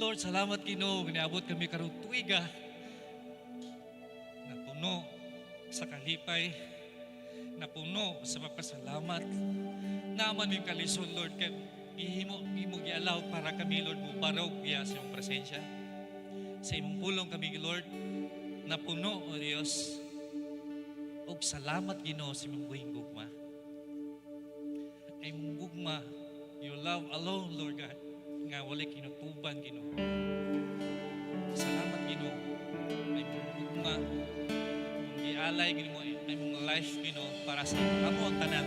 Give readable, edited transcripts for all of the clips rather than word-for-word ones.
Lord, salamat, Ginoo, niabot kami karong tuiga na puno sa kalipay, na puno sa pagpasalamat. Naa man ming kalisod, Lord, kay gihimo imo gi-allow para kami, Lord, mubarog diha sa imong presensya. Sa imong pulong kami, Lord, na puno, O Dios. Og salamat, Ginoo, sa imong buhing gugma. Ay imong gugma, your love alone, Lord God, nga walay kinutuban, Ginoo. Salamat, Ginoo. Ay imong gugma, imong gialay, Ginoo, ay imong life, Ginoo, para sa amo ang tanan.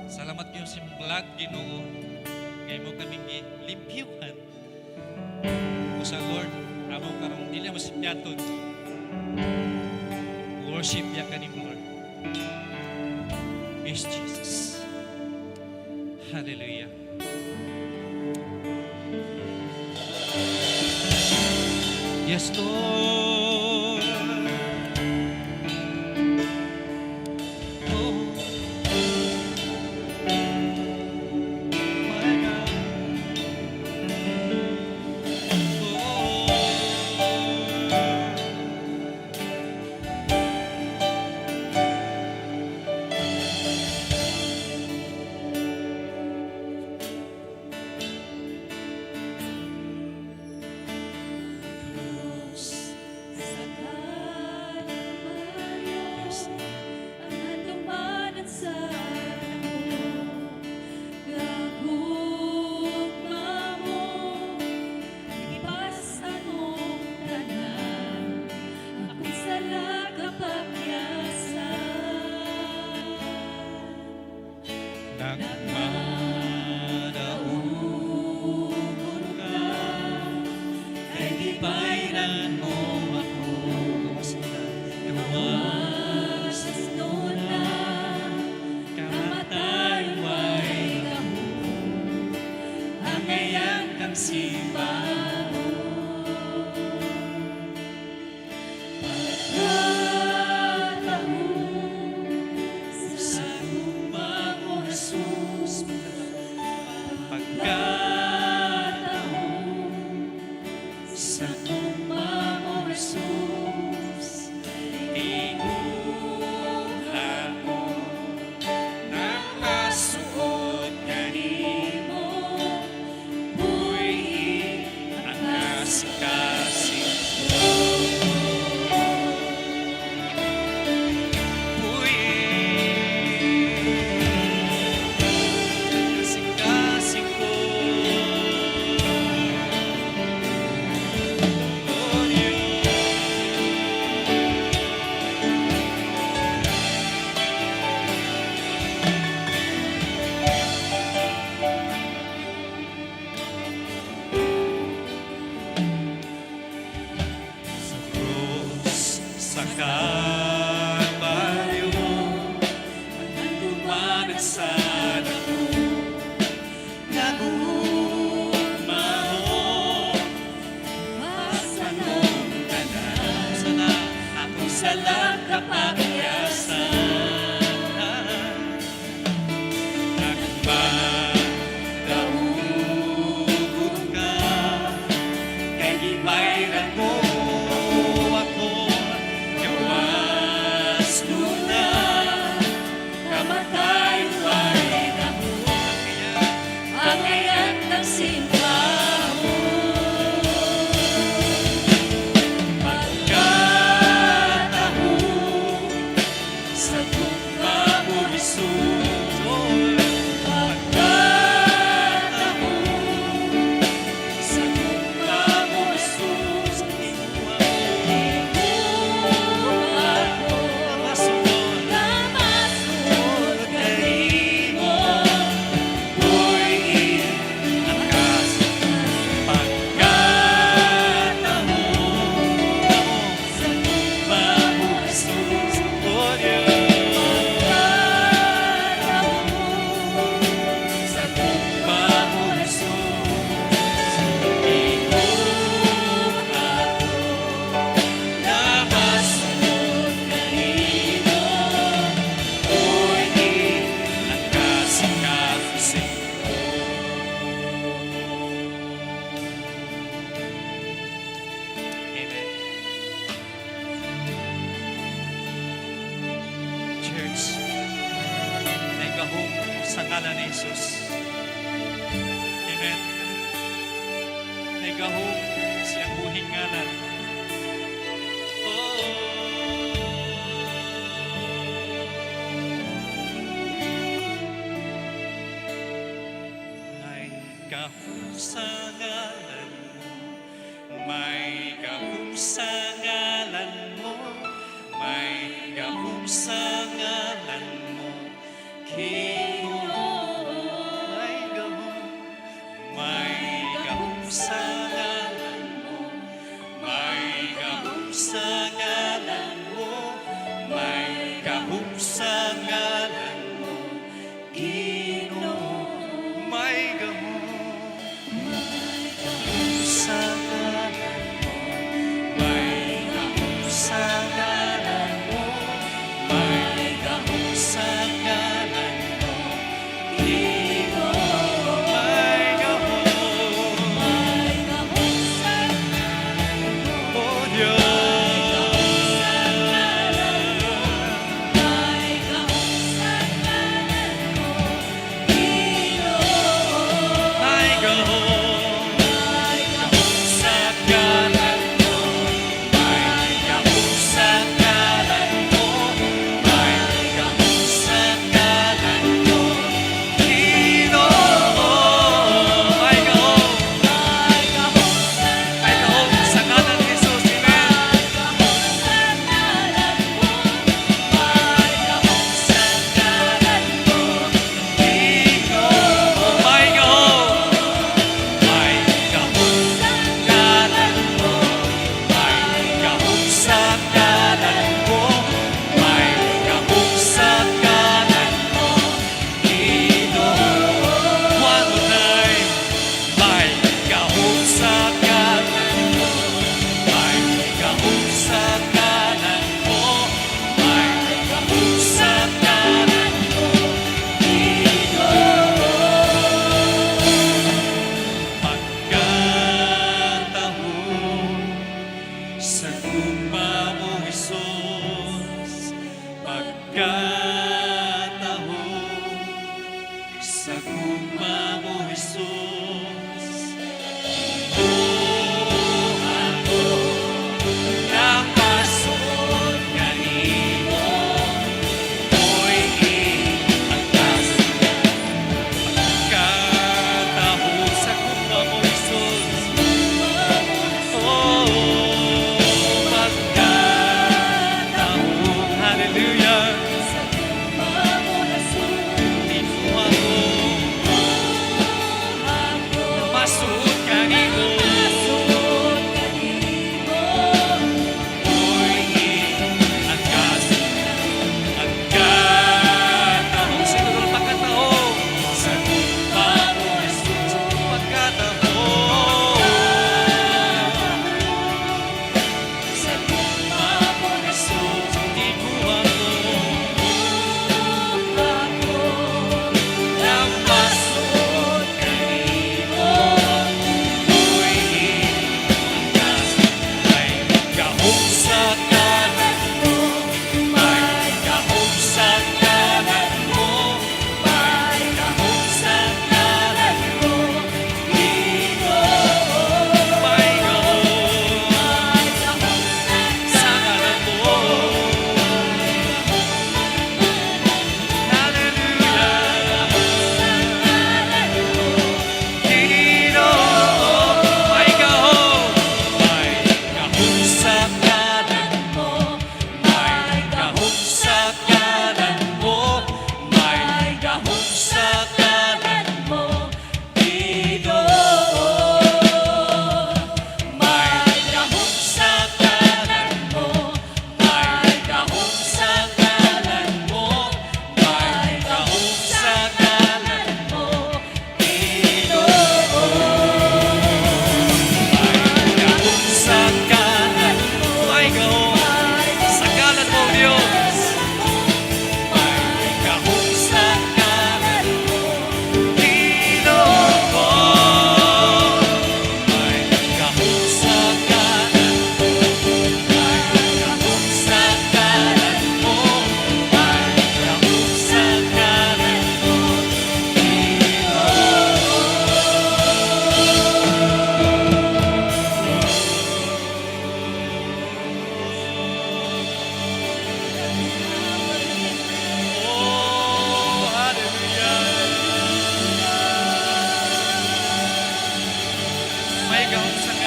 Salamat, Ginoo, sa imong blood, Ginoo, nga imo kaming gilimpyuhan. Usa, Lord, amo karong dili mo sipyaton. Worship ya kanimo, Lord. Yes, Jesus. Hallelujah. Yes, Lord. Oh, my God. Oh. Krus sa Kalbaryo, Yes, amen. ang handumanan sa dako nga gugma mo, gipas-an mo tanan, akong sala kapakyasan. Nagmadaugon ka, kay gibayran mo ako. Gawas na, gawas Gawas nuna, kamatay way gahom, angayan kang simbahon. Pagkataho sa Sa gugma mo, Jesus, pagkataho sa gugma mo, Jesus, tinguha ko nakasuod kanimo mo buhi ang Ngalan ni Jesus. Amen. May gahom sa iyang buhing ngalan. Oh. May gahom sa ngalan mo, may gahom sa ngalan mo, may gahom sa ngalan mo, Ginoo. May gahom sa ngalan mo, may gahom sa ngalan mo, may gahom sa ngalan mo, Ginoo. May gahom sa ngalan mo, may gahom sa ngalan mo, may gahom sa ngalan mo, Ginoo. May gahom, May gahom sa O Diyos. May gahom sa ngalan mo, Ginoo. May gahom May gahom sa ngalan mo, may gahom sa ngalan mo, may gahom sa ngalan mo, Ginoo. May gahom, May gahom sa may gahom sa ngalan ni Jesus. Amen. May gahom sa ngalan mo, may gahom sa ngalan mo, Ginoo. May gahom, may gahom Sa ngalan mo, may gahom sa ngalan mo, may gahom sa ngalan mo, Ginoo. One more time. May gahom sa ngalan mo, may gahom sa ngalan mo, may gahom sa ngalan mo, Ginoo. Pagkataho sa gugma mo, Jesus, pagkataho sa gugma mo, Jesus, tinguha ko na masuot kanimo, mo'y iangkas. Pagkataho sa gugma mo, Jesus. Oh, pagkataho, hallelujah. Sa gugma mo, Jesus, Tinguha ko ako masuot kanimo, masuot kanimo, mo'y iangkas. Pagkataho, siguro pagkataho sa gugma mo, Jesus, pagkataho sa gugma mo, Jesus, tinguha ko ako na masuot kanimo, mo'y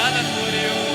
Ngalan mo, Diyos.